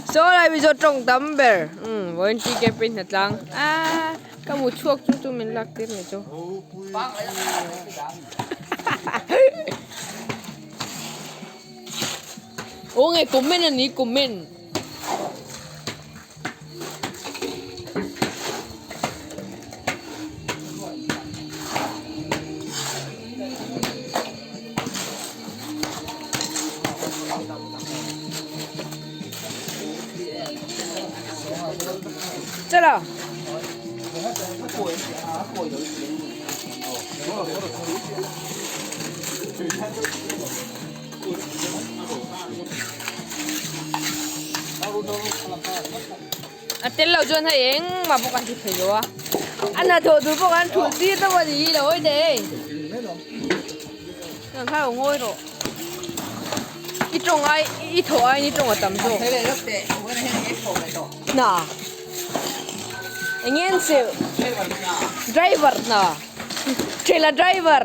Saw lai mizo tawng tam ber umm vawiin TKP hnatlang aaa ka mu chhuak chu chu min lak tir ni chu. Aw nge comment a ni comment. Chalo. A tel lo chuan hei engmah pawh kan ti thei lo a, a hnathawh tur pawh kan thulh tir deuh a ni lo hawi teh hei. Chuan kha lo ngawi rawh. I tawng ai i thawh aiin i tawng a tam zawk. Hna. Eng nge an seh? Driver hna. Trailer driver.